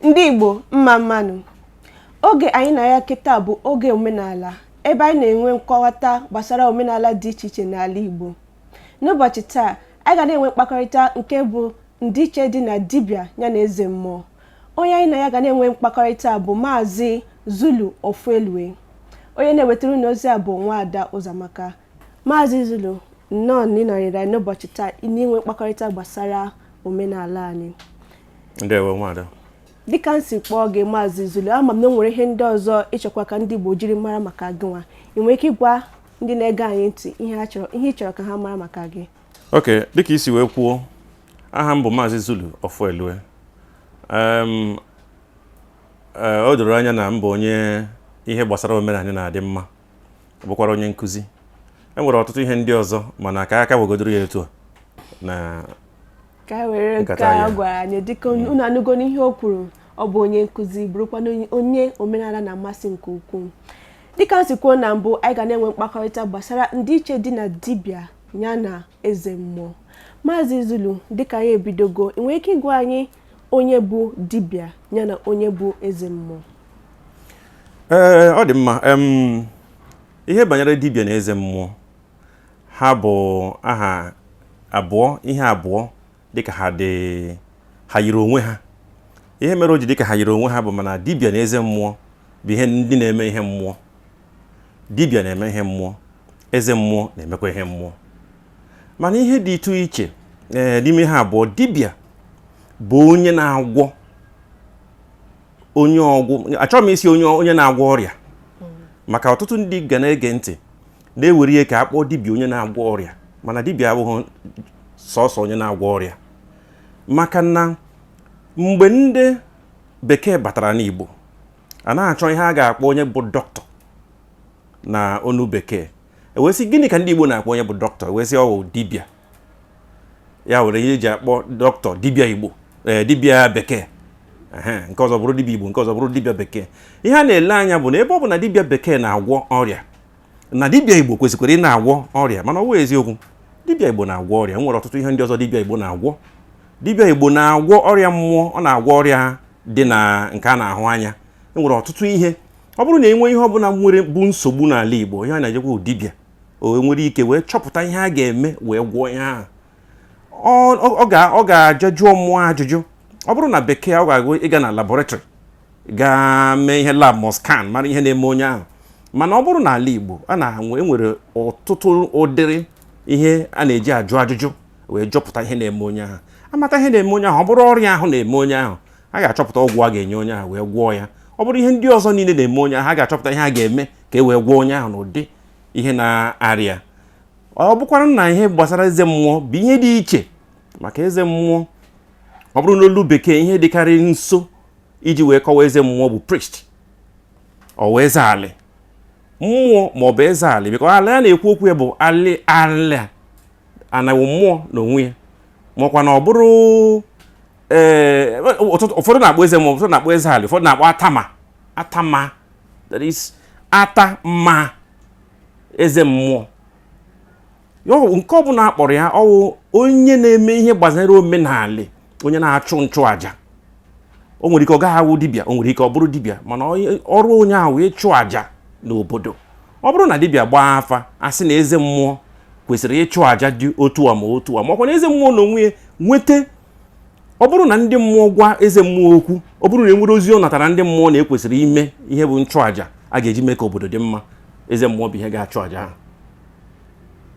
Ndị Igbo, mma mma nụ. Oge anyị na ya kịta bụ oge omenala, ebe anyị na-enwe nkọwata gbasara omenala dị iche iche n'ala Igbo. N'ụbọchị taa, anyị ga na-enwe mkpakọrịta nke bụ ndịiche dị na dibịa ya na eze mmụọ. Onye anyị na ya ga na-enwe mkpakọrịta bụ Maazị Zulu Ofuelue. Onye na-ewetara unu ozi a bụ Nwaada Ụzọamaka. Maazị Zulu, nnọọ na ịnọnyere anyị n'ụbọchị taa n'inwe mkpakọrịta gbasara omenala anyị. Ndewo, nwaada. Dịka m si kpọọ gị Maazị Zulu, ama m na o nwere ihe ndị ọzọ ịchọkwa ka ndị Igbo jiri mara maka gị nwa. Ị nwere ike ịgwa ndị na-ege anyị ntị ihe ha chọrọ, ihe ị chọrọ ka ha mara maka gị? Ok, dịka isi wee kwuo, aha m bụ Maazị Zulu Ofuelue. O doro anya na m bụ onye ihe gbasara omenala na-adị mma, bụkwara onye nkụzi. E nwere ọtụtụ ihe ndị ọzọ, mana ka aka wegodoro ya etu a na ka anyị were nke nkata a ya. Gwara anyị, dịka unu anụgo n'ihe o kwuru, ọ bụ onye nkụzi, bụrụkwa onye omenala na-amasị nke ukwuu. Dịka m si kwuo na mbụ, anyị ga na-enwe mkpakọrịta gbasara ndịiche dị na dibịa ya na eze mmụọ. Maazị Zulu, dịka anyị ebidogo, ị nwere ike ịgwa anyị onye bụ dibịa ya na onye bụ eze mmụọ? Ee, ọ dị mma. Ihe banyere dibịa na eze mmụọ, ha bụ aha abụọ, ihe abụọ dịka ha dị, ha yiri onwe ha. Ihe mere o ji dịka ha yiri onwe ha bụ mana dibịa na eze mmụọ bụ ihe ndị na-eme ihe mmụọ. Dibịa na-eme ihe mmụọ, eze mmụọ na-emekwa ihe mmụọ, mana ihe dị ịtụ iche ee n'ime ha abụọ, dibịa bụ onye na-agwọ, onye ọgwụ. Achọghị m isi onye na-agwọ ọrịa, maka ọtụtụ ndị ga na-ege ntị na-ewere ihe ka a kpọọ dibịa onye na-agwọ ọrịa, mana dibịa abụghị sọsọ onye na-agwọ ọrịa, maka na mgbe ndị bekee batara n'Igbo, a na-achọ ihe a ga-akpọ onye bụ dọkịta na onu bekee. Ewee sị, gịnị ka ndị Igbo na-akpọ onye bụ dọkịta? Ewee sị ọ bụ dibịa. Ya were ihe eji akpọ dọkịta dibịa Igbo, ee, dibịa bekee. Ehe, nke ọzọ bụrụ dibịa Igbo, nke ọzọ bụrụ dibịa bekee. Ihe a na-ele anya bụ na ebe ọ bụ na dibịa bekee na-agwọ ọrịa, na dibịa Igbo kwesịkwara ị na-agwọ ọrịa. Mana ọ wụ eziokwu, dibịa Igbo na-agwọ ọrịa, nwere ọtụtụ ihe ndị ọzọ dibịa Igbo na-agwọ. Dibịa Igbo na-agwọ ọrịa mmụọ, ọ na-agwọ ọrịa dị na nke a na-ahụ anya. Enwere ọtụtụ ihe. Ọ bụrụ na enwe ihe ọbụla nwere bụ nsogbu n'ala Igbo, ihe a na-ejekwa dibịa, o nwere ike wee chọpụta ihe a ga-eme wee gwọọ ihe ahụ. Ọ ga-aje jụọ mmụọ ajụjụ. Ọ bụrụ na bekee, ọ ga-agụ ịga na laboratory gaa mee ihe lab ma scan, mara ihe na-eme onye ahụ. Mana ọ bụrụ n'ala Igbo, a na-enwe, enwere ọtụtụ ụdịrị ihe a na-eji ajụ ajụjụ wee jọpụta ihe na-eme onye ahụ. Amata ihe na-eme onye ahụ, ọ bụrụ ọrịa ahụ na-eme onye ahụ, a ga-achọpụta ọgwụ a ga-enye onye ahụ wee gwọọ ya. Ọ bụrụ ihe ndị ọzọ niile na-eme onye ahụ, a ga-achọpụta ihe a ga-eme ka e wee gwọọ onye ahụ n'ụdị ihe na-arịa. Ọ bụkwara na ihe gbasara eze mmụọ bụ ihe dị iche, maka eze mmụọ, ọ bụrụ n'olu bekee, ihe dịkarị nso iji wee kọwaa eze mmụọ bụ priest, ọ wee eze alị mmụọ ma ọ bụ eze alị, bikọ ala ya na-ekwu okwu ya bụ alị, alị anawo mmụọ n'onwe ya. Makwa na ọ bụrụ ee, ụfọdụ na-akpọ eze mmụọ, ụfọdụ na-akpọ eze alị, ụfọdụ na-akpọ atama, atama, that is atama, eze mmụọ. Nke ọbụla akpọrọ ya, ọwụ onye na-eme ihe gbasara omenala, onye na-achụ nchụaja. O nwere ike ọ gaghị awụ dibịa, o nwere ike ọ bụrụ dibịa, mana ọrụ onye ahụ wee chụọ àjà n'obodo. Ọ bụrụ na dibịa gbaa afa, asị na eze mmụọ kwesịrị ịchụ àjà dị otu a ma otu a, ma ọkwa na eze mmụọ na onwe ya nweta. Ọ bụrụ na ndị mmụọ gwa eze mmụọ okwu, ọ bụrụ na enwere ozi ọ natara ndị mmụọ na ekwesịrị ime ihe bụ nchụàjà a ga-eji mee ka obodo dị mma, eze mmụọ bụ ihe ga-achụ àjà ahụ.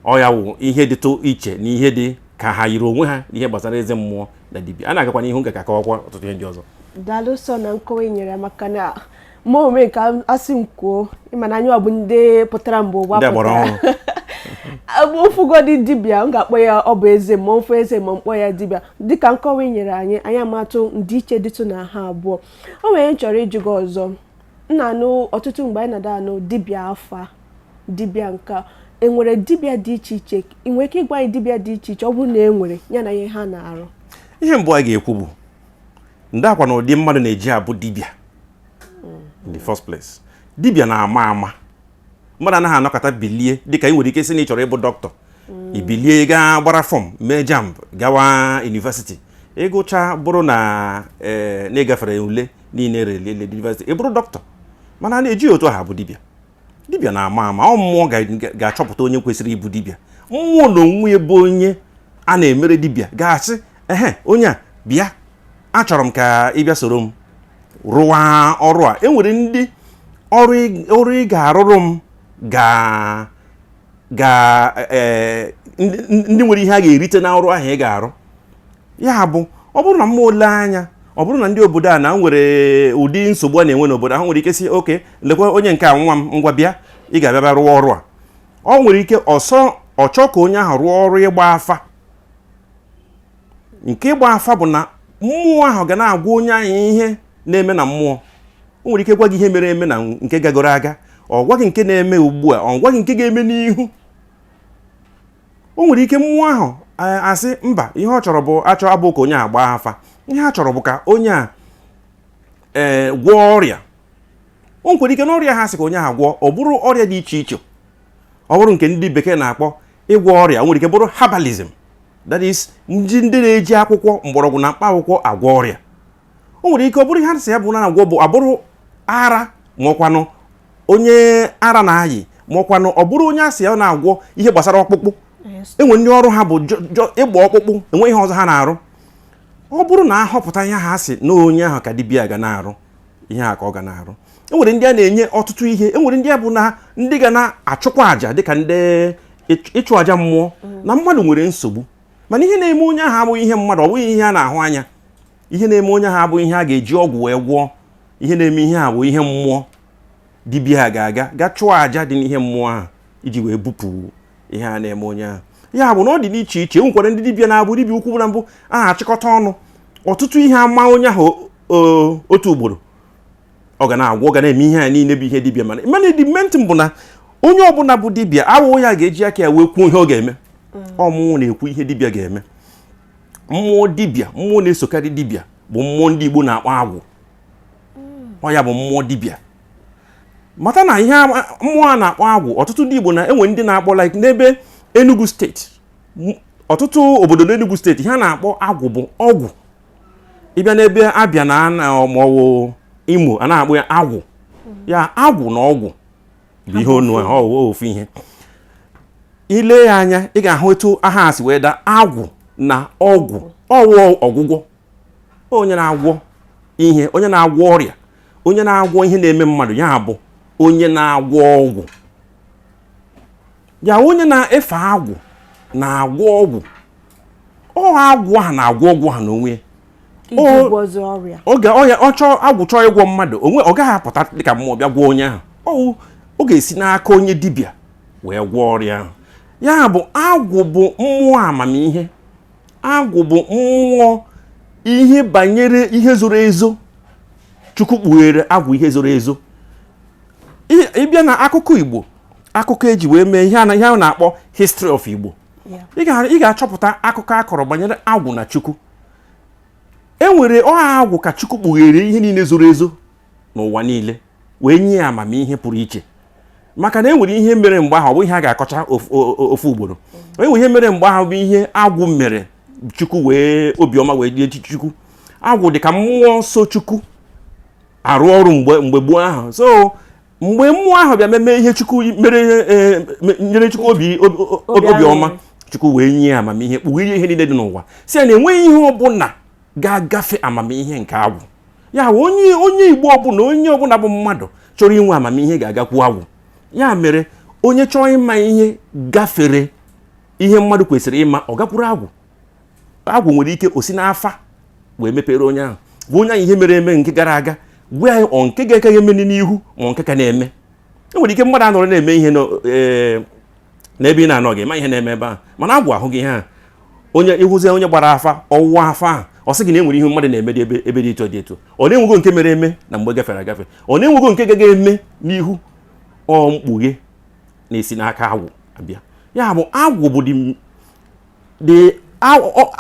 Ọ ya wụ ihe dịtụ iche na ihe dị ka ha yiri onwe ha n'ihe gbasara eze mmụọ na dibịa. A na-agakwa n'ihu nga ka akọwakwa ọtụtụ ihe ndị ọzọ. Daalụ sọ na nkọwa ị nyere, maka na mụ onwe nke asị m kwuo, ịma na anyị ọ bụ ndị pụtara mgbe ụwa ndị agbara pụtara. Ọhụrụ. Ụfụgodi dibịa, m ga-akpọ ya ọ bụ eze mmụọ, mfụ eze mmụọ, mkpọ ya dibịa. Dịka nkọwa ị nyere anyị, anyị amatụ ndịiche dịtụ na ha abụọ. O nwere m chọrọ ịjụ gị ọzọ. M na-anụ ọtụtụ mgbe anyị na-ada anụ dibịa afa, dibịa nka. Enwere dibịa dị iche iche? Ị nwere ike ịgwa anyị dibịa dị iche iche ọ bụrụ na e nwere, ya na ihe ha na-arụ? Ihe mbụ anyị ga-ekwu bụ ndị akwa na ụdị mmadụ na-eji abụ dibịa in the first place. Dibịa na-ama ama. Mmadụ anaghị anọkọta bilie, dịka ị nwere ike sị na ị chọrọ ịbụ dọkịta, i bilie gaa gbara form, mee JAMB, gawa university. Ịgụcha bụrụ na ee na ịgafere ule niile relele university, ị bụrụ dọkịta. Mana a na-eji otu ahụ abụ dibịa. Dibịa na-ama ama, ọ mmụọ ga-achọpụta onye kwesịrị ịbụ dibịa. Mmụọ na onwe ya bụ onye a na-emere dibịa ga-asị, "Ehe, onye a, bịa, achọrọ m ka ị bịa soro m rụwa ọrụ a." Enwere ndị ọrụ ị ga-arụrụ m ga ga ee ndị nwere ihe a ga-erite n'ọrụ ahụ ị ga-arụ. Ya bụ, ọ bụrụ na mmụọ lee anya, ọ bụrụ na ndị obodo a na nwere ụdị nsogbu a na-enwe n'obodo ahụ, nwere ike sị, "Oke, lekwa onye nke a, nwa m, ngwa bịa, ị ga-abịa bịa rụọ ọrụ a." Ọ nwere ike ọsọ ọ chọọ ka onye ahụ rụọ ọrụ ịgba afa. Nke ịgba afa bụ na mmụọ ahụ ga na-agwa onye ahụ ihe na-eme na mmụọ. O nwere ike gwa gị ihe mere eme na nke gagoro aga, ọ gwa gị nke na-eme ugbu a, ọ gwa gị nke ga-eme n'ihu. O nwere ike mmụọ ahụ asị mba, ihe ọ chọrọ bụ achọ abụ ka onye a gbaa afa, ihe a chọrọ bụ ka onye a gwọọ ọrịa. O nwekwara ike na ọrịa ha sị ka onye a gwọọ, ọ bụrụ ọrịa dị iche iche, ọ bụrụ nke ndị bekee na-akpọ ịgwọ ọrịa, o nwere ike bụrụ herbalism, that is ndị na-eji akwụkwọ, mgbọrọgwụ na mkpa akwụkwọ agwọ ọrịa. O nwere ike ọ bụrụ ihe a sị ya bụ na agwọ bụ abụrụ ara, maọkwanụ onye ara na-ayị, maọkwanụ ọ bụrụ onye a sị ya na-agwọ ihe gbasara ọkpụkpụ. Enwe ndị ọrụ ha bụ ịgba ọkpụkpụ, enwe ihe ọzọ ha na-arụ. Ọ bụrụ na ahọpụta ihe ha sị na onye ahụ ka dibịa ga na-arụ ihe a, ka ọ ga na-arụ. Enwere ndị a na-enye ọtụtụ ihe. Enwere ndị a bụ na ndị ga na-achụkwa àjà, dịka ndị ịchụ àjà mmụọ, na mmadụ nwere nsogbu, mana ihe na-eme onye ahụ abụghị ihe mmadụ, ọ bụghị ihe a na-ahụ anya. Ihe na-eme onye ahụ abụghị ihe a ga-eji ọgwụ wee gwọọ. Ihe na-eme ihe a bụ ihe mmụọ. Dibịa ga-aga ga chụọ àjà dị n'ihe mmụọ ahụ iji wee bupụ ihe a na-eme onye ahụ. Ya bụ na ọ dị n'iche iche. E nwekwara ndị dibịa na-abụ dibịa ukwu na mbụ a na-achịkọta ọnụ ọtụtụ ihe ama onye ahụ otu ugboro, ọ ga na-agwọ, ọ ga na-eme ihe a niile bụ ihe dibịa. Mana the main thing bụ na onye ọbụla bụ dibịa awụ ya ga-eji aka ya wee kwuo ihe ọ ga-eme. Ọ mmụọ na-ekwu ihe dibịa ga-eme. Mmụọ dibịa, mmụọ na-esokarị dibịa bụ mmụọ ndị Igbo na-akpọ agwụ. Ọ ya bụ mmụọ dibịa. Mata na ihe mmụọ a na-akpọ agwụ, ọtụtụ ndị Igbo na-enwe ndị na-akpọ, like n'ebe Enugu Steeti, ọtụtụ obodo n'Enugu Steeti, ihe a na-akpọ agwụ bụ ọgwụ. Ịbịa n'ebe Abịa na maọwụ Imo, a na-akpọ ya agwụ. Ya agwụ na ọgwụ bụ ihe onu ahụ, ọ ofu ihe. Ile ya anya, ị ga-ahụ etu aha a si wee daa: agwụ na ọgwụ, ọwụ ọgwụgwọ. Onye na-agwọ ihe, onye na-agwọ ọrịa, onye na-agwọ ihe na-eme mmadụ, ya bụ onye na-agwọ ọgwụ. Ya onye na-efe agwụ na-agwọ ọgwụ, ọ agwụ ahụ na-agwọ ọgwụ ahụ n'onwe ya. Iji gwọzie ọrịa. Oge ọya ọ chọọ agwụ chọọ ịgwọ mmadụ onwe, ọ gaghị apụta dịka mmụọ bịa gwọọ onye ahụ. Ọ ga-esi n'aka onye dibịa wee gwọọ ọrịa ahụ. Ya bụ, agwụ bụ mmụọ amamihe, agwụ bụ mmụọ ihe banyere ihe zoro ezo. Chukwu kpughere agwụ ihe zoro ezo. Ịbịa na akụkọ Igbo, akụkọ eji wee mee ihe a na-akpọ history of Igbo, ị ga-achọpụta akụkọ akọrọ banyere agwụ na Chukwu. E nwere ọha agwụ ka Chukwu kpughere ihe niile zoro ezo n'ụwa niile wee nye ya amamihe pụrụ iche, maka na e nwere ihe mere mgbe ahụ, ọ bụ ihe a ga-akọcha ofu ugboro. E nwere ihe mere mgbe ahụ bụ ihe agwụ mere Chukwu wee obiọma wee dị echichi Chukwu. Agwụ dị ka mmụọ nsọ Chukwu arụ ọrụ mgbe gboo ahụ. So mgbe mmụọ ahụ bịa meme ihe Chukwu mere, nyere Chukwu obiọma, Chukwu wee nye ya amamihe, kpughere ihe niile dị n'ụwa, si ya na enweghị ihe ọbụla ga-agafe amamihe nke agwụ. Ya bụ, onye Igbo ọbụla, onye ọbụla bụ mmadụ chọrọ inwe amamihe ga-agakwu agwụ. Ya mere, onye chọọ ịma ihe gafere ihe mmadụ kwesịrị ịma, ọ gakwuru agwụ. Agwụ nwere ike o si n'afa wee mepere onye ahụ, gwa onye ahụ ihe mere eme nke gara aga, gwa ya ọ nke ga-ekaghị eme n'ihu ma nke ka na-eme. E nwere ike mmadụ anọrọ na-eme ihe n'ebe ị na-anọghị ma ihe na-eme ebe ahụ, mana agwụ ahụ gị ihe a. Onye ịhụzie onye gbara afa ọwụwa afa ahụ, ọ sị gị na e nwere ihe mmadụ na-eme dị ebe dị etu dị etu, ọ na-enwego nke mere eme na mgbe gafere agafe, ọ na-enwego nke gaga eme n'ihu. Ọ mkpughe na-esi n'aka agwụ abịa. Ya bụ, agwụ bụ dị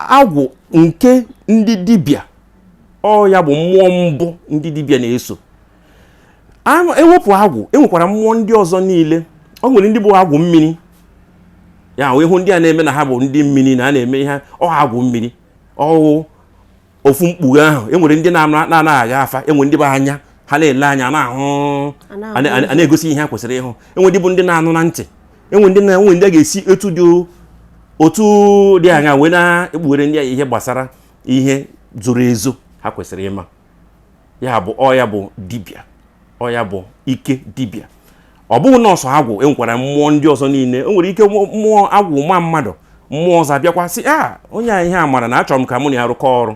agwụ nke ndị dibịa. Ọ ya bụ mmụọ mbụ ndị dibịa na-eso. Ewepụ agwụ, enwekwara mmụọ ndị ọzọ niile. Ọ nwere ndị bụ agwụ mmiri. Ya wee hụ ndị a na-eme na ha bụ ndị mmiri na a na-eme ihe ọ agwụ mmiri ọwụ. Ofu mkpughe ahụ, enwere ndị na-anaghị agha afa, enwere ndị bụ anya ha na-ele anya na-ahụ, A a na-egosi ihe ha kwesịrị ịhụ, enwere ndị bụ ndị na-anụ na ntị, enwere ndị na enwere ndị a ga-esi etu dị otu dị anya wee na-ekpughere ndị a ihe gbasara ihe zoro ezo ha kwesịrị ịma. Ya bụ ọ ya bụ dibịa, ọ ya bụ ike dibịa. Ọ bụghị nọọsụ agwụ, enwekwara mmụọ ndị ọzọ niile. O nwere ike mmụọ agwụ ma mmadụ, mmụọ ọzọ abịakwa sị, a onye a ihe a mara na achọrọ m ka mụ na ya rụkọ ọrụ,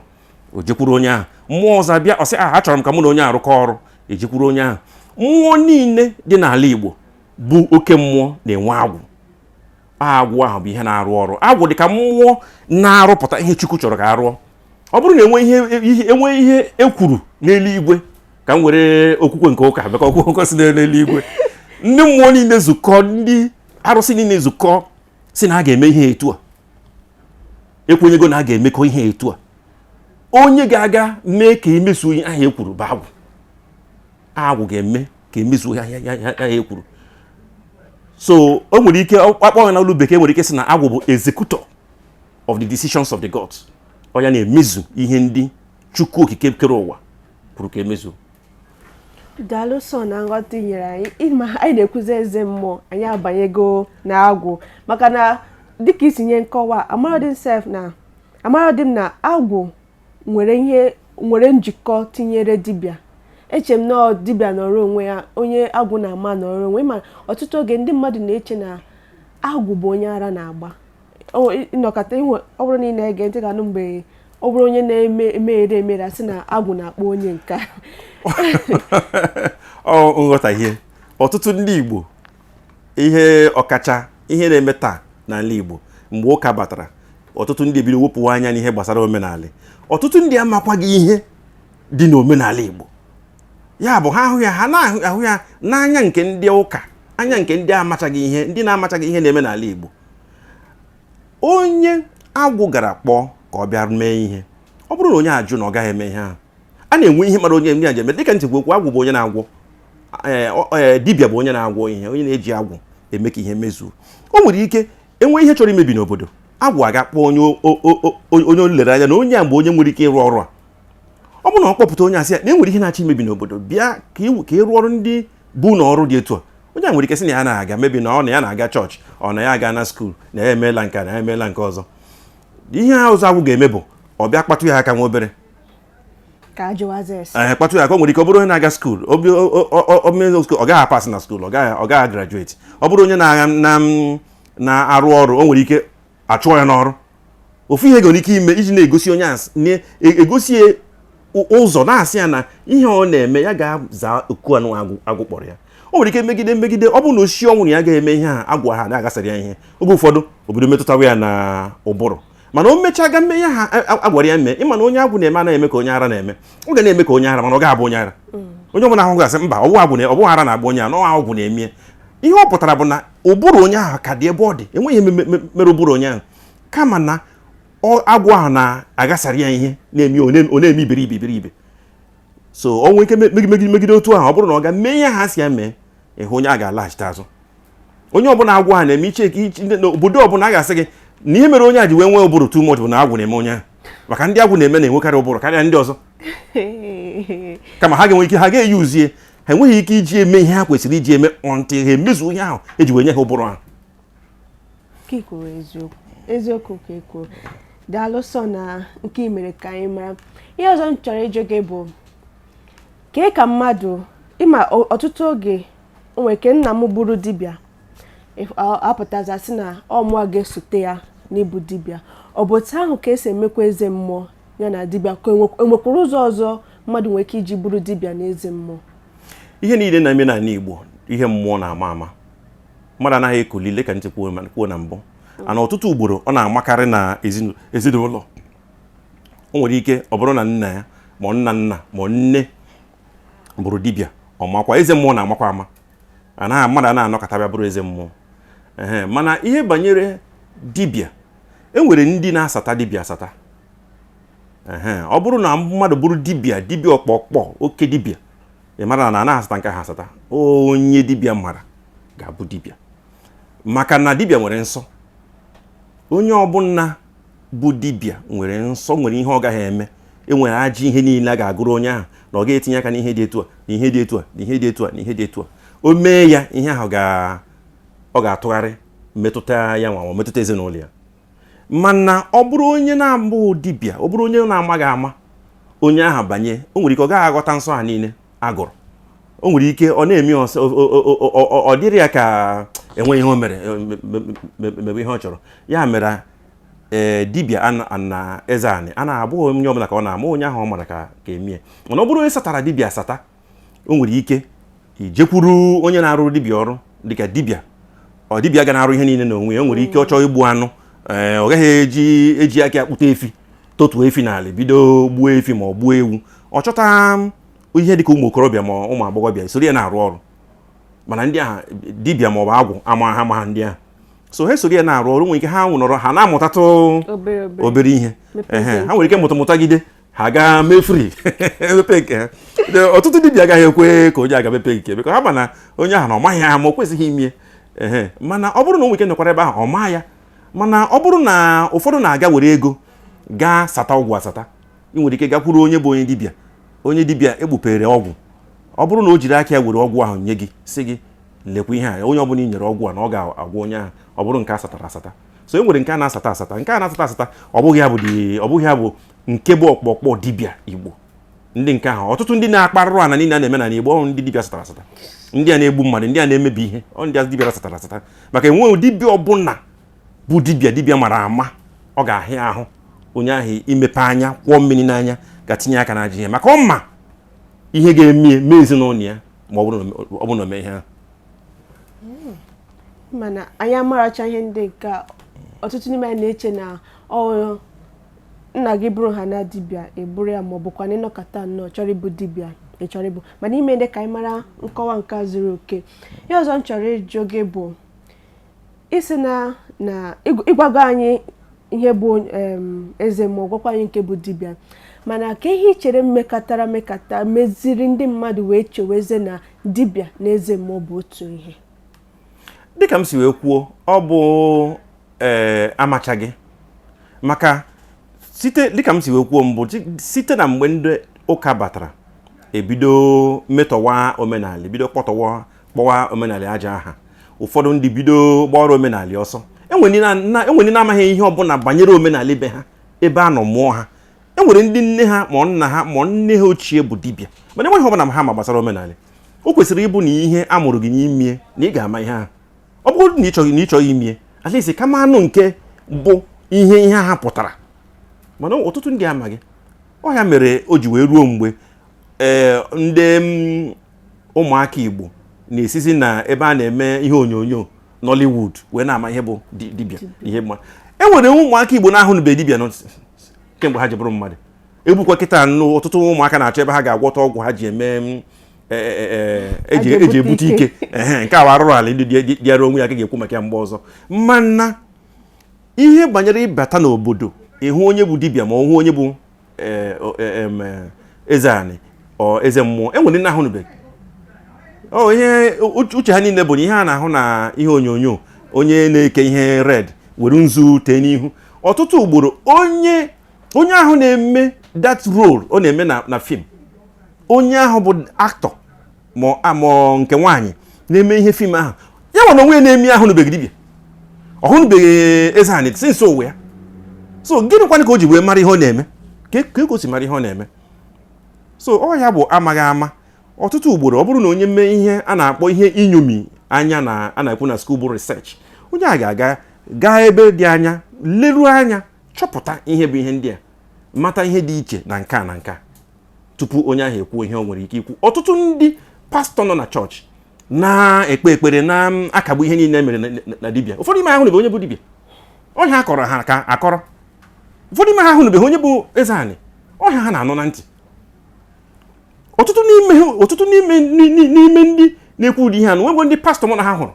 o jekwuru onye ahụ. Mmụọ ọzọ abịa, ọ sị, a achọrọ m ka mụ na onye a rụkọ ọrụ, ejekwuru onye ahụ. Mmụọ niile dị n'ala Igbo bụ oke mmụọ na-enwe agwụ. Agwụ ahụ bụ ihe na-arụ ọrụ. Agwụ dị ka mmụọ na-arụpụta ihe Chukwu chọrọ ka a rụọ. Ọ bụrụ na enwe ihe enwe ihe ekwuru n'eluigwe, ka m were okwukwe nke ụka maka okwukwe si n'eluigwe, ndị mmụọ niile zukọ, ndị arụsị niile zukọ, si na a ga-eme ihe etu a, ekwenyego na a ga-emekọ ihe etu a, onye ga-aga mee ka emezuo ihe ahụ ekwuru bụ agwụ. Agwụ ga-eme ka emezuo ihe ahụ ekwuru. So o nwere ike akpọ ya n'olu bekee, nwere ike sị na agwụ bụ executor of the decisions of the gods. Ọ ya na-emezu ihe ndị Chukwu Okike kere ụwa kwuru ka emezuo. Daalụ sọ na nghọta i nyere anyị. Ịma anyị na-ekwuzi eze mmụọ, anyị abanyego na agwụ, maka na dịka isi nye nkọwa, amarodị sef na amarodị m na agwụ nwere ihe nwere njikọ tinyere dibịa. Eche m na ọ dibịa nọrọ onwe ya, onye agwụ na-ama nọrọ onwe. Ma ọtụtụ oge ndị mmadụ na-eche na agwụ bụ onye ara na-agba. Ịnọkọta inwe, ọ bụrụ na ị na-ege ntị, ga-anụ mgbe ọ bụrụ onye na-eme emeghere emere, asị na agwụ na-akpọ onye nke a. Ọ nghọtahie ọtụtụ ndị Igbo. Ihe ọkacha ihe na-eme taa n'ala Igbo, mgbe ụka batara, ọtụtụ ndị ebido wepụwa anya n'ihe gbasara omenala. Ọtụtụ ndị amakwaghị ihe dị n'omenala Igbo. Ya bụ, ha ahụ ya, ha na-ahụ ya n'anya nke ndị ụka, anya nke ndị amachaghị ihe, ndị na-amachaghị ihe na-eme n'ala Igbo. Onye agwụ gara kpọọ ka ọ bịa mee ihe, ọ bụrụ na onye ajụ na ọ gaghị eme ihe ahụ, a na-enwe ihe mara onye ndị a ji eme. Dịka ntị okwu, agwụ bụ onye na-agwọ, dibịa bụ onye na-agwọ ihe, onye na-eji agwụ eme ka ihe mezuo. O nwere ike enwe ihe chọrọ imebi n'obodo, agwụ aga kpọọ onye onye o lere anya na onye a bụ onye nwere ike ịrụ ọrụ a. Ọ bụrụ na ọ kpọpụta onye, asị ya na enwere ihe na-achọ imebi n'obodo, bịa ka ị rụọ ọrụ ndị bụ na ọrụ dị etu a. Onye a nwere ike sị na ya na-aga mebi na ọ na ya na-aga chọọchị, ọ na ya aga na school, na ya emeela nke a, na ya emeela nke ọzọ. Ihe a ọzọ agwụ ga-eme bụ ọ bịa kpatụ ya aka nwa obere. Ka ajụwaza ese. Ee, kpatụ ya aka. O nwere ike ọ bụrụ onye na-aga school, obi o mee school, ọ gaghị apasị na school, ọ gaghị graduate. Ọ bụrụ onye na-agha na na-arụ ọrụ, o nwere ike achụọ ya n'ọrụ. Ofu ihe nwere ike ime iji na-egosi onye na-egosi ya ụzọ, na-asị ya na ihe ọ na-eme, ya ga-aza oku anụ agwụ kpọrọ ya. O nwere ike megide megide, ọ bụrụ na osi ọnwụ na ya ga-eme ihe a, agwụ ha na-agasara ya ihe. Oge ụfọdụ obodo metụtawa ya na ụbụrụ, mana o mechaa ga mme ihe ha agwara ya mee. Ịma na onye agwụ na-eme anaghị eme ka onye ara na-eme. Ọ ga na-eme ka onye ara, mana ọ ga-abụ onye ara. Onye ọbụla ahụ ga-asị mba, ọ bụghị agwụ ọ bụghị ara na-agba onye ara, na ọ agwụ na-eme. Ihe ọ pụtara bụ na ụbụrụ onye ahụ ka dị ebe ọ dị, enweghị ihe mere ụbụrụ onye ahụ, kama na agwụ ahụ na-agasara ya ihe na-eme ọ na-eme iberibe iberibe. So o nwee ike megide megide otu ahụ, ọ bụrụ na ọ ga mee ihe ha si ya mee, ịhụ onye a ga-alaghachite azụ. Onye ọbụla agwụ ahụ na-eme iche n'obodo ọbụla, a ga-asị gị na ihe mere onye a ji wee nwee ụbụrụ too much bụ na agwụ na-eme onye ahụ, maka ndị agwụ na-eme na-enwekarị ụbụrụ karịa ndị ọzọ. Kama ha ga-enwe ike ha ga-eyi uzie, ha enweghị ike iji eme ihe ha kwesịrị iji eme until ha emezu ihe ahụ eji wee nye ha ụbụrụ ahụ. Ka ị kwuru eziokwu, eziokwu ka ị kwuru. Daalụ sọ na nke ị mere ka anyị mara. Ihe ọzọ m chọrọ ịjụ gị bụ kee ka mmadụ ịma ọtụtụ oge o nwere ke nna m bụrụ dibịa, apụtaza sị na ọ mụọ ga-esote ya n'ịbụ dibịa. Ọ bụ otu ahụ ka esi emekwa eze mmụọ ya na dibịa, ka enwekwara ụzọ ọzọ mmadụ nwere ike iji bụrụ dibịa na eze mmụọ? Ihe niile na-eme n'ala Igbo, ihe mmụọ na-ama ama, mmadụ anaghị ekulile ka ntị kwuo na mbụ ana. Ọtụtụ ugboro ọ na-amakarị na ezinụlọ. O nwere ike ọ bụrụ na nna ya ma nna nna ma nne bụrụ dibịa, ọ makwa eze mmụọ na-amakwa ama. Anaghị mmadụ a na-anọkọta bịa bụrụ eze mmụọ. Ehe, mana ihe banyere dibịa, e nwere ndị na-asata dibịa asata. Ehe, ọ bụrụ na mmadụ bụrụ dibịa, dibịa ọkpọkpọ, oke dibịa, ị mara na a na-asata nke ha asata. Onye dibịa mara ga-abụ dibịa, maka na dibịa nwere nsọ. Onye ọbụla bụ dibịa nwere nsọ, nwere ihe ọ gaghị eme. Enwere ajọ ihe niile a ga-agụrụ onye ahụ na ọ ga-etinye aka n'ihe dị etu a, na ihe dị etu a, na ihe dị etu a, na ihe dị etu a. O mee ya, ihe ahụ ọ ga-atụgharị metụta ya nwa ma metụta ezinụlọ ya. Mana ọ bụrụ onye na-abụghị dibịa, ọ bụrụ onye na-amaghị ama, onye ahụ banye, o nwere ike ọ gaghị aghọta nsọ ha niile agụrụ. O nwere ike ọ na-eme ọsọ, ọ dịrị ya ka enwe ihe o mere, mebe ihe ọ chọrọ. Ya mere ee, dibịa na eze anị a na-abụghị onye ọbụla ka ọ na-ama, onye ahụ ọ mara ka emie. Mana ọ bụrụ onye satara dibịa asata, o nwere ike ijekwuru onye na-arụ dibịa ọrụ dịka dibịa. Ọ dibịa ga na-arụ ihe niile n'onwe ya. O nwere ike ọ chọọ igbu anụ, ee, ọ gaghị eji aka akpụta efi, totuo efi n'ala, bido gbuo efi ma ọ gbuo ewu. Ọ chọta ihe dịka ụmụ okorobịa ma ụmụ agbọghọbịa soro ya na-arụ ọrụ. Mana ndị ahụ dibịa ma ọ bụ agwụ ama ha, ma ha ndị ahụ so ha soro ya na-arụ ọrụ, nwere ike ha nọrọ ha na-amụtatụ obere ihe. Ehe, ha nwere ike mụta mụtagide ha gaa mee free, mepe nke ha. Ọtụtụ dibịa agaghị ekwe ka onye aga mepe nke, bikọ ha ma na onye ahụ na ọ maghị ha, ma o kwesịghị ime. Ehe, mana ọ bụrụ na o nwere ike nọkwara ebe ahụ, ọ maa ya. Mana ọ bụrụ na ụfọdụ na-aga were ego gaa sata ọgwụ asata, ị nwere ike gakwuru onye bụ onye dibịa, onye dibịa ekpupere ọgwụ. Ọ bụrụ na o jiri aka ya were ọgwụ ahụ nye gị, sị gị lekwa ihe a, onye ọbụla i nyere ọgwụ a na ọ ga-agwọ onye ahụ, ọ bụrụ nke a satara asata. So e nwere nke a na-asata asata, nke a na-asata asata, ọ bụghị ya bụ dị, ọ bụghị ya bụ nke bụ ọkpọkpọ dibịa Igbo. Ndị nke ahụ, ọtụtụ ndị na-akparụrụ ana niile a na-eme na Igbo, ọrụ ndị dibịa satara asata, ndị a na-egbu mmadụ, ndị a na-emebi ihe, ọ ndị dibịa satara asata. Maka enweghị dibịa ọbụla bụ dibịa dibịa mara ama ọ ga-ahịa ahụ onye ahụ imepe anya kwụọ mmiri n'anya ga-tinye aka n'ajọ ihe, maka ọ ma ihe ga-eme mee ezinụlọ ya ma ọ bụrụ na o mee ihe ahụ. Mana anyị amaracha ihe ndị nke a. Ọtụtụ n'ime anyị na-eche na ọ nna gị bụrụ ha na dibịa eburu ya, ma ọ bụkwa na ịnọkọta nnọọ chọrọ ịbụ dibịa, ị chọrọ ịbụ. Mana ime ndị ka anyị mara nkọwa nke a zuru oke. Ihe ọzọ m chọrọ ịjụ gị bụ isi na ịgwago anyị ihe bụ eze mmụọ, gwakwa anyị nke bụ dibịa, mana ka ihe ị chere mmekọtara mmekọta meziri ndị mmadụ wee cheweze na dibịa na eze mmụọ bụ otu ihe? Dịka m si wee kwuo, ọ bụ ee, amachaghị. Maka site dịka m si wee kwuo mbụ, site na mgbe ndị ụka batara, ebido metọwa omenala, ebido kpọtọwa kpọwa omenala aja aha. Ụfọdụ ndị bido gbọrọ omenala ọsọ. Enwere ndị na-amaghị ihe ọbụla banyere omenala ibe ha, ebe a nọ mụọ ha. Enwere ndị nne ha ma nna ha ma nne ha ochie bụ dibịa, mana enweghị ọbụla ha ma gbasara omenala. O kwesịrị ịbụ na ihe a mụrụ gị n'ime na ị ga-ama ihe ahụ. Ọ bụrụ na ị chọghị imie, at least kama anụ nke bụ ihe ihe ha pụtara. Mana ọtụtụ ndị amaghị. Ọ ya mere o ji wee ruo mgbe ee, ndị ụmụaka Igbo na-esizi na ebe a na-eme ihe onyonyo Nollywood wee na-ama ihe bụ dibịa ihe mma. E nwere ụmụaka Igbo na-ahụnụbeghị dibịa nọ kemgbe ha ji bụrụ mmadụ. Egbukwa kịta nụ, ọtụtụ ụmụaka na-achọ ebe ha ga-agwọta ọgwụ ha ji eme eji ebute ike. Ehe, nke a bụ arụrụ ala ndị dịara onwe ya ka ga-ekwu maka ya mgbe ọzọ. Mana ihe banyere ịbata n'obodo ịhụ onye bụ dibịa ma ọ hụ onye bụ eze anị ọ eze mmụọ, e nwere ndị na-ahụnụbeghị. Ọ ihe uche ha niile bụ na ihe a na-ahụ na ihe onyonyo, onye na-eke ihe red were nzu tee n'ihu. Ọtụtụ ugboro, onye onye ahụ na-eme that role ọ na-eme na film, onye ahụ bụ actor ma nke nwaanyị na-eme ihe film ahụ, ya nwere onwe ya na-eme, ahụnụbeghị dibịa, ọ hụnụbeghị eze anị since ụwa ya. So gịnịkwanụ ka o ji wee mara ihe ọ na-eme? Ka o si mara ihe ọ na-eme? So ọ ya bụ amaghị ama. Ọtụtụ ugboro, ọ bụrụ na onye mee ihe a na-akpọ ihe inyomi anya na a na-ekwu na school bụ research, onye a ga-aga gaa ebe dị anya, leruo anya, chọpụta ihe bụ ihe ndị a, mata ihe dị iche na nke a na nke a tupu onye ahụ ekwuo ihe o nwere ike ikwu. Ọtụtụ ndị pastọ nọ na chọọchị na-ekpe ekpere na-akagbu ihe niile mere na dibịa. Ụfọdụ ime ha ahụnụbeghị onye bụ dibịa, ọhịa akọrọ ha ka akọrọ. Ụfọdụ ime ha ahụnụbeghị onye bụ eze anị, ọhịa ha na-anụ na ntị. Ọtụtụ n'ime ha, ọtụtụ n'ime ndị na-ekwu ụdị ihe a na nwegbo ndị pastọ mụ na ha hụrụ.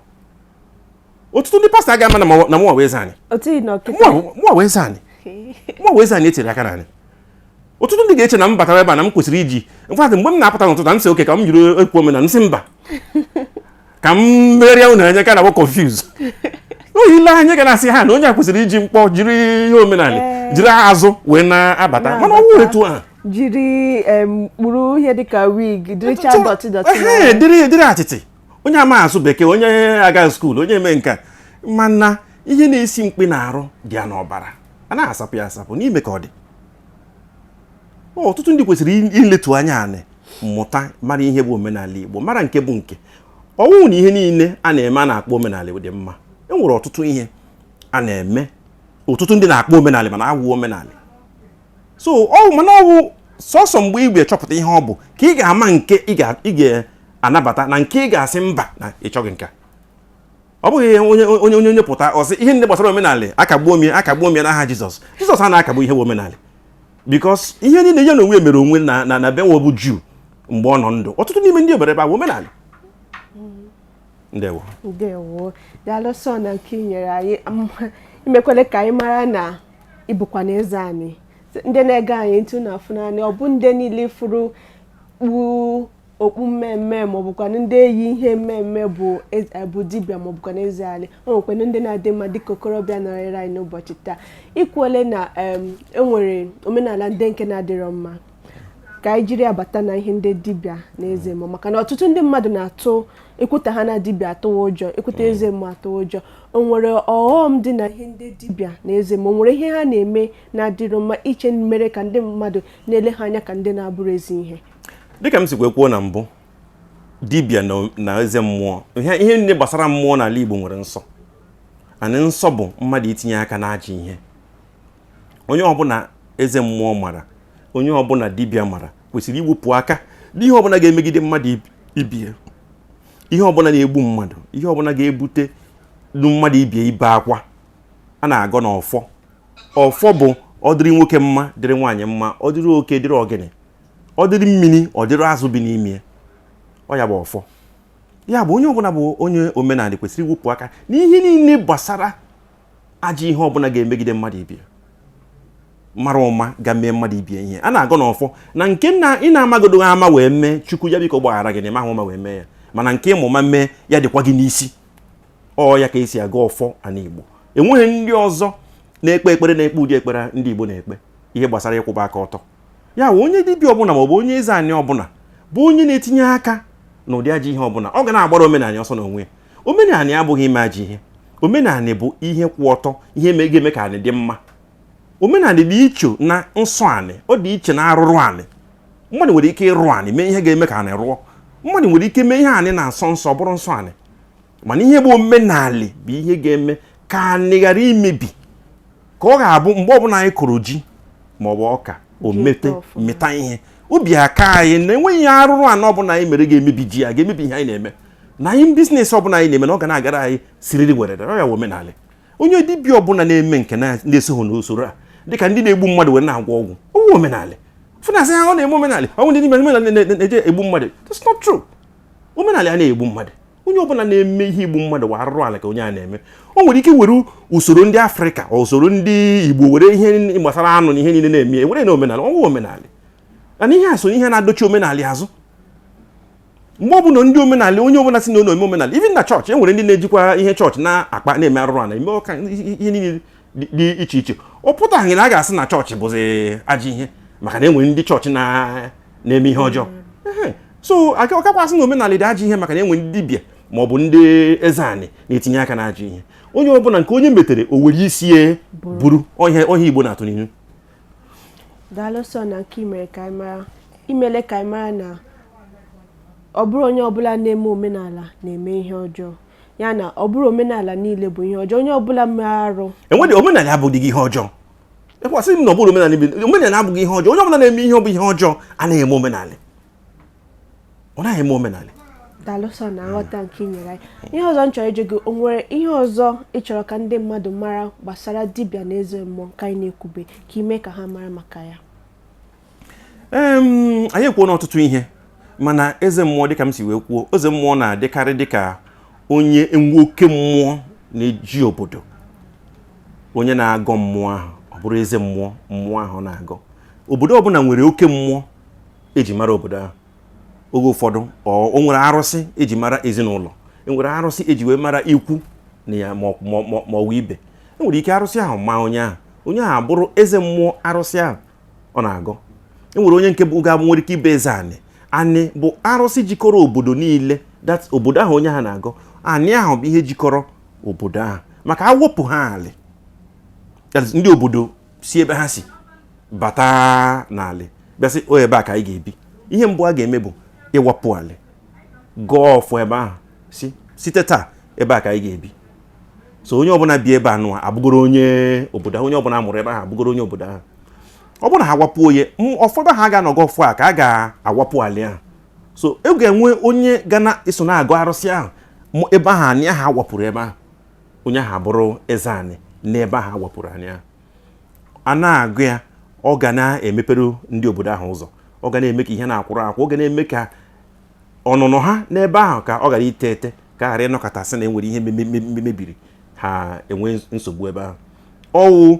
Ọtụtụ ndị pastọ agaghị ama na mụnwa bụ eze anị. Otu ị nọ kịta. Mụnwa bụ eze anị, mụnwa bụ eze anị etere aka n'anị. Ọtụtụ ndị ga-eche na m batara ebe a na m kwesịrị iji mfadụ. Mgbe m na-apụta n'ụtụtụ, m sị oke ka m jiri ekwu omenala, m sị mba, ka m megharịa unu anya ka na-abụ confuse oyi ile anya ga na-asị ha na onye a kwesịrị iji mkpọ, jiri ihe omenala, jiri azụ wee na-abata. Mana ọ wụrụ etu ahụ. Jiri kpuru ihe dịka wig, dịrịcha dirty dirty. Ehe, dịrị atịtị, onye ama asụ bekee, onye aga school, onye eme nka, mana ihe na-esi mkpi na-arụ dị ya n'ọbara, a na-asapụ ya asapụ n'ime ka ọ dị. Ọtụtụ ndị kwesịrị iletu anya anị mụta, mara ihe bụ omenala Igbo, mara nke bụ nke ọnwụ na ihe niile a na-eme a na-akpọ omenala dị mma. E nwere ọtụtụ ihe a na-eme, ọtụtụ ndị na-akpọ omenala, mana awụ omenala. So ọ mana ọwụ sọsọ mgbe ị ga-achọpụta ihe ọ bụ ka ị ga-ama nke ị ga-anabata na nke ị ga-asị mba, na ị chọghị nke a. Ọ bụghị onye onye onye onye pụta ọsị ihe ndị gbasara omenala, akagbuo m ya, akagbuo m ya n'aha Jizọs. Jizọs a na-akagbu ihe bụ omenala, because ihe niile ya na onwe mere onwe na be nwe bụ Juu mgbe ọ nọ ndụ. Ọtụtụ n'ime ndị obere ebe a bụ omenala. Ndewo. Ndewo, daalụ sọ na nke i nyere anyị, imekwele ka anyị mara na ịbụkwa na eze anyị. Ndị na-ege anyị ntị na afụ naanị ọ bụ ndị niile furu kpu okpu mmemme maọbụkwa ndị eyi ihe mmemme bụ dibịa maọbụkwa na eze anyị. O nwekwana ndị na-adị mma dịka okorobịa nọrịrị anyị n'ụbọchị taa. Ikwuole na enwere omenala ndị nke na-adịrọ mma, ka anyị jiri abata na ihe ndị dibịa na eze mmụọ, maka na ọtụtụ ndị mmadụ na-atụ ekwuta ha na dibịa atụwa ụjọ, ekwuta eze mmụọ atụwa ụjọ. O nwere ọghọm dị na ihe ndị dibịa na eze mmụọ? O nwere ihe ha na-eme na-adịrọ mma iche mere ka ndị mmadụ na-ele ha anya ka ndị na-abụrụ ezi ihe? Dịka m sikwa kwuo na mbụ, dibịa na eze mmụọ, ihe ndị gbasara mmụọ n'ala Igbo nwere nsọ. Anị nsọ bụ mmadụ itinye aka n'ajọ ihe. Onye ọbụla eze mmụọ mara, onye ọbụla dibịa mara, kwesịrị iwepụ aka n'ihe ọbụla ga-emegide mmadụ ibie, ihe ọbụla na-egbu mmadụ, ihe ọbụla ga-ebute mmadụ ibie ibe akwa. A na-agọ n'ọfọ. Ọfọ bụ ọ dịrị nwoke mma, dịrị nwaanyị mma, ọ dịrị oke, dịrị ọgịnị, ọ dịrị mmiri, ọ dịrị azụ bi n'ime ya. Ọ ya bụ ọfọ. Ya bụ, onye ọbụla bụ onye omenala kwesịrị iwepụ aka n'ihe niile gbasara ajọ ihe ọbụla ga-emegide mmadụ ibie, mara ụma ga mee mmadụ ibie. Ihe a na-agọ n'ọfọ na nke na ị na-amagodo ama wee mee, Chukwu ya biko gbaghara gị na ịmahụ ụma wee mee ya, mana nke ịmụma mee ya dịkwa gị n'isi. Ọ ya ka esi aga ọfọ ana Igbo. Enweghị ndị ọzọ na-ekpe ekpere na-ekpe ụdị ekpere ndị Igbo na-ekpe, ihe gbasara ịkwụba aka ọtọ. Ya bụ, onye dibịa ọbụla maọbụ onye eze anyị ọbụla bụ onye na-etinye aka n'ụdị ajọ ihe ọbụla, ọ ga na-agbara omenala ọsọ n'onwe ya. Omenala abụghị ime ajọ ihe. Omenala bụ ihe kwụ ọtọ, ihe ga-eme ka anyị dị mma. Omenala dị iche na nsọ anị, ọ dị iche na arụrụ anị. Mmadụ nwere ike ịrụ anị, mee ihe ga-eme ka anị rụọ. Mmadụ nwere ike mee ihe anị na-asọ nsọ, bụrụ nsọ anị, mana ihe bụ omenala bụ ihe ga-eme ka anị ghara imebi, ka ọ ga-abụ mgbe ọbụla anyị kụrụ ji maọbụ ọka, o mete mịta ihe obi aka anyị na enweghị ihe arụrụ anọ ọbụla anyị mere ga-emebi ji ya, ga-emebi ihe anyị na-eme na anyị business ọbụla anyị na-eme, na ọ ga na-agara anyị siriri werere. Ọ ya bụ omenala. Onye dibịa ọbụla na-eme nke na-esogho n'usoro a, dịka ndị na-egbu mmadụ were na-agwọ ọgwụ, ọwụ omenala fụnasị ha ọ na-eme omenala. Ọnwụ ndị dibịa omenala na-eje egbu mmadụ, that's not true. Omenala a na-egbu mmadụ, onye ọbụla na-eme ihe igbu mmadụ wa arụrụ ala ka onye a na-eme. O nwere ike were usoro ndị Afrịka, usoro ndị Igbo, were ihe gbasara anụ na ihe niile na-eme ya, were na omenala ọnwụ omenala. Mana ihe a so ihe na-adochi omenala azụ. Mgbe ọbụla ndị omenala, onye ọbụla si na ọ na-eme omenala, even na chọọchị, e nwere ndị na-ejikwa ihe chọọchị na-akpa, na-eme arụrụ ala, eme ọka ihe niile dị iche iche. Ọ pụtaghị na a ga-asị na chọọchị bụzi ajọ ihe maka na e nwere ndị chọọchị na-eme ihe ọjọọ. So ọkakwasị na omenala dị ajọ ihe maka na e nwere ndị dibịa ma ọ bụ ndị eze anị na-etinye aka na ajọ ihe. Onye ọbụla nke onye metere, o were isi ya buru ọhịa. Igbo na-atụ n'ihu. Daalụ sọ na nke imere ka anyị mara, imele ka anyị mara na ọ bụrụ onye ọbụla na-eme omenala na-eme ihe ọjọọ, ya na ọ bụrụ omenala niile bụ ihe ọjọọ, onye ọbụla mere arụ. Enweghị omenala abụghị ihe ọjọọ. Ekwasị m na ọ bụrụ omenala, omenala abụghị ihe ọjọọ. Onye ọbụla na-eme ihe ọ bụ ihe ọjọọ anaghị eme omenala, ọ naghị eme omenala. Daalụ sọ na nghọta nke ị nyere anyị. Ihe ọzọ m chọrọ ịjụ gị, o nwere ihe ọzọ ị chọrọ ka ndị mmadụ mara gbasara dibịa na eze mmụọ nke anyị na-ekwube, ka ime ka ha mara maka ya? Anyị ekwuo n'ọtụtụ ihe, mana eze mmụọ, dịka m si wee kwuo, eze mmụọ na-adịkarị dịka onye nwoke mmụọ na-eji obodo, onye na-agọ mmụọ ahụ. Ọ bụrụ eze mmụọ, mmụọ ahụ na-agọ. Obodo ọbụla nwere oke mmụọ eji mara obodo ahụ. Oge ụfọdụ o nwere arụsị eji mara ezinụlọ, enwere arụsị eji wee mara ikwu na ya ma ọ bụ ibe. Enwere ike arụsị ahụ ma onye ahụ, onye ahụ abụrụ eze mmụọ arụsị ahụ ọ na-agọ. Enwere onye nke bụ ga-abụ nwere ike ịbụ eze anị. Anị bụ arụsị jikọrọ obodo niile, that obodo ahụ onye ha na-agọ anị ahụ bụ ihe jikọrọ obodo ahụ, maka awụpụ ha alị, that is, ndị obodo si ebe ha si bata n'alị bịa sị o ebe a ka anyị ga-ebi. Ihe mbụ a ga-eme bụ ịwapụ alị, gọọ ọfọ ebe ahụ, si site taa ebe a ka anyị ga-ebi. So onye ọbụla bi ebe a nụwa abụgoro onye obodo ahụ, onye ọbụla amụrụ ebe ahụ abụgoro onye obodo ahụ. Ọ bụrụ na ha wapụ onye ụfọdụ ha ga-anọgọ ọfọ a ka a ga-awapụ alị ahụ. So e ga-enwe onye ga na-eso na-agụ arụsị ahụ ebe ahụ anị ahụ awapụrụ ebe ahụ, onye ahụ abụrụ eze anị n'ebe ahụ awapụrụ anị ahụ. A na-agụ ya, ọ ga na-emepere ndị obodo ahụ ụzọ, ọ ga na-eme ka ihe na-akwụrụ akwụ, ọ ga na-eme ka ọnụnọ ha n'ebe ahụ ka ọ ghara ite ete, ka a ghara ịnọkọta sị na enwere ihe mebiri ha, enwe nsogbu ebe ahụ. Ọwụ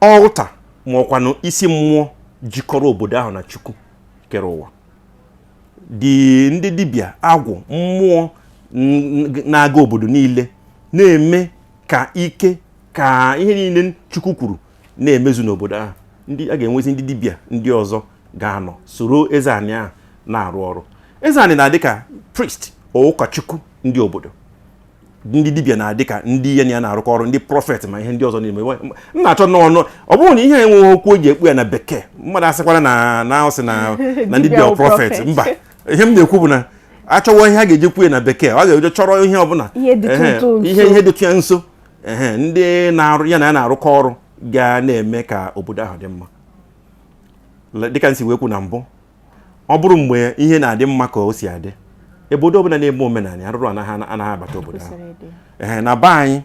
ọlta ma ọkwanụ isi mmụọ jikọrọ obodo ahụ na Chukwu kere ụwa dị. Ndị dibịa agwụ mmụọ na-aga obodo niile na-eme ka ike ka ihe niile Chukwu kwuru na-emezu n'obodo ahụ. Ndị a ga-enwezi ndị dibịa ndị ọzọ ga-anọ soro eze anị ahụ na-arụ ọrụ. Eze anị na-adị ka priest, ụkọchukwu ndị obodo. Ndị dibịa na-adị ka ndị ya na ya na-arụkọ ọrụ, ndị prophet ma ihe ndị ọzọ n'ime. M na-achọ nnọọ, ọ bụrụ na ihe enweghị okwu o ji ekpu ya na Bekee, mmadụ asịkwara na ọ sị na ndị dibịa prophet. Mba, ihe m na-ekwu bụ na achọwa ihe a ga-eji kwu ya na Bekee, ọ ga-eje chọrọ ihe ọbụla ihe dịtụ nso. Ihe dịtụ ya nso. Ehe, ndị na-arụ ya na ya na-arụkọ ọrụ ga na-eme ka obodo ahụ dị mma. Dịka m si wee kwu na mbụ, ọ bụrụ mgbe ihe na-adị mma ka o si adị, obodo ọbụla na-eme omenala, arụrụ anaghị abata obodo ahụ. Kwesịrị ịdị. Ee, na be anyị,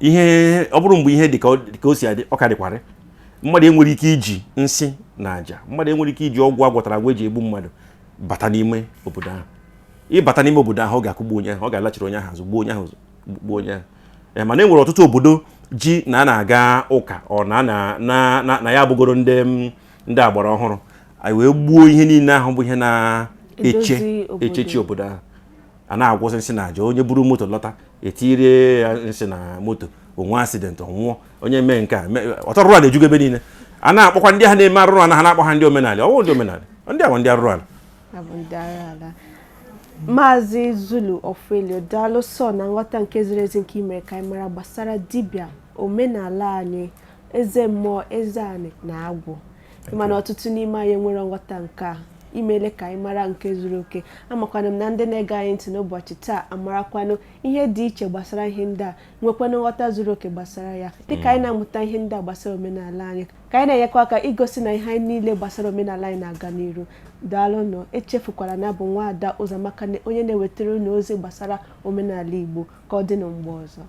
ihe ọ bụrụ mgbe ihe dị ka o si adị, ọ karịkwarị mmadụ enwere ike iji nsị na àjà, mmadụ enwere ike iji ọgwụ agwọtara agwọ eji egbu mmadụ bata n'ime obodo ahụ. Ịbata n'ime obodo ahụ, ọ ga-akụgbu onye ahụ, ọ ga-alachiri onye ahụ azụ, gbuo onye ahụ, gbuo onye ahụ. Ee, mana e nwere ọtụtụ obodo ji na a na-aga ụka, ọ na na na na na ya abụgoro ndị agbara ọhụrụ, anyị wee gbuo ihe niile ahụ bụ ihe na-eche edozi obodo. Echechi obodo ahụ. A na-agwọsị nsị na aja. Onye buru moto lọta, etirie ya nsị na moto, onwe accident, ọ nwụọ. Onye mee nke a ọtọ arụrụ ala ejugo ebe niile. A na-akpọkwa ndị ha na-eme arụrụ ala, ha na-akpọ ha ndị omenala. Ọ bụrụ ndị omenala, ndị a bụ ndị arụrụ ala. Ha bụ ndị agha ala. Maazị Zulu Ofelio, daalụ sọ na nghọta nke ziri ezi nke imere ka anyị mara gbasara dibịa, omenala anyị, eze mmụọ, eze anị na agwụ. Mana ọtụtụ n'ime anyị nwere nghọta nke a, imele ka anyị mara nke zuru oke. Amakwanụ m na ndị na-ege anyị ntị n'ụbọchị taa amarakwanụ ihe dị iche gbasara ihe ndị a, nwekwanụ nghọta zuru oke gbasara ya. Dịka anyị na-amụta ihe ndị a gbasara omenala anyị, ka anyị na-enyekwa aka igosi na ihe anyị niile gbasara omenala anyị na-aga n'iru. Daalụnụ. Echefukwara na abụ nwaada Ụzọamaka onye na-ewetara unu ozi gbasara omenala Igbo. Ka ọ dị na mgbe ọzọ.